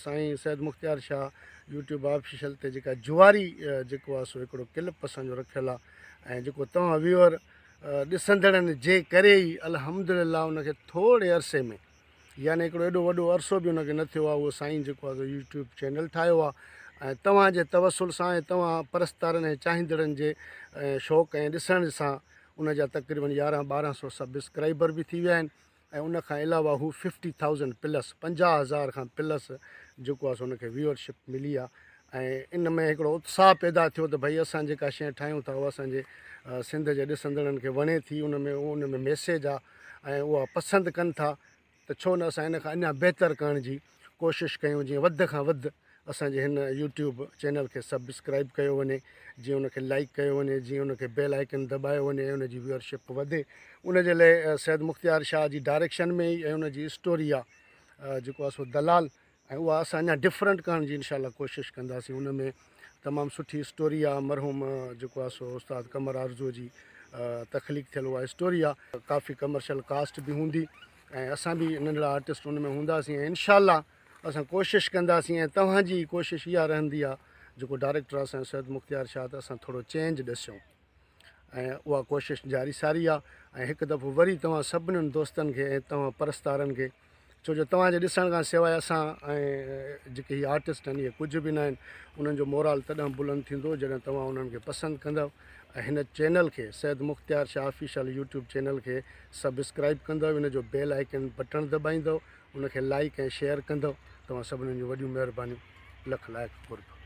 سائين سيد مختيار Shah YouTube official تي جيڪا جواري جيڪو آ سو هڪڙو ڪلپ اسان جو رکيل آ ۽ جيڪو توهان ويوئر ڏسندڙن جي ڪري ئي الحمدلله ان کي ٿوري عرصي ۾ يعني هڪڙو ايڏو وڏو عرصو به ان کي نه ٿيو آ اهو سائين جيڪو آ سو يوٽيوب چينل ٺاهيو آ ۽ توهان جي توسل سان ۽ توهان پرستارن ۽ چاهيندڙن جي شوق ۽ ڏسڻ سان ان جا تقريبن يارهن ٻارهن سو سبسڪرائبر به ٿي ويا آهن ۽ ان کان علاوه هو ففٽي ٿائوزنڊ پلس، 50,000 کان پلس، جيڪو آهي سو ان کي ويوئر شپ ملي آهي ۽ ان ۾ هڪڙو اتساهه پيدا ٿيو ته ڀئي اسان جيڪا شيء ٺاهيون ٿا اها اسان جي سنڌ جي ڏسندڙن کي وڻي ٿي ان ۾ ان ۾ ميسيج آهي ۽ اها پسند ڪن ٿا ته ڇو نه اسان ان کان اڃا بهتر ڪرڻ جي ڪوشش ڪيون جيئن وڌ کان وڌ اسان جي هن يوٽيوب چينل کي سبسڪرائب ڪيو وڃي جيئن ان کي لائيڪ ڪيو وڃي جيئن ان کي بيل آئيڪن دٻايو وڃي ۽ ان جي ويورشپ وڌي ان جي لئي سيد مختيار شاهه جي ڊائريڪشن ۾ ئي ۽ ان جي اسٽوري آ جيڪو آ سو دلال ۽ اها اسان اڃا ڊفرنٽ ڪرڻ جي انشاء الله ڪوشش ڪنداسين ان ۾ تمام سٺي اسٽوري آ مرحوم جيڪو آ سو استاد قمر آرزو جي تخليق ٿيل اها اسٽوري آ ڪافي ڪمرشل ڪاسٽ به هوندي ۽ اسان به ننڍڙا آرٽسٽ ان ۾ هونداسين ۽ انشاء الله اسان ڪوشش ڪنداسين ۽ توهان جي ڪوشش اها رهندي آ جيڪو ڊائريڪٽر اسان جو سيد مختيار شاهه ته اسان ٿورو چينج ڏسيون ۽ اها ڪوشش جاري ساري آ ۽ هڪ دفعو وري توهان سڀنن دوستن کي ۽ توهان پرستارن کي ڇو جو توهان جي ڏسڻ کان سواء اسان ۽ جيڪي هي آرٽسٽ آهن اهي ڪجهه به نه آهن انهن جو مورال تڏهن بلند ٿيندو جڏهن توهان انهن کي پسند ڪندؤ ۽ هن چينل کي Syed Mukhtiar Shah official YouTube channel کي سبسڪرائب ڪندؤ ان جو بيل آئيڪن بٽڻ دٻائيندؤ ان کي لائيڪ ۽ شيئر ڪندؤ توهان سڀني جون وڏيون مهربانيون لک لائق قرب.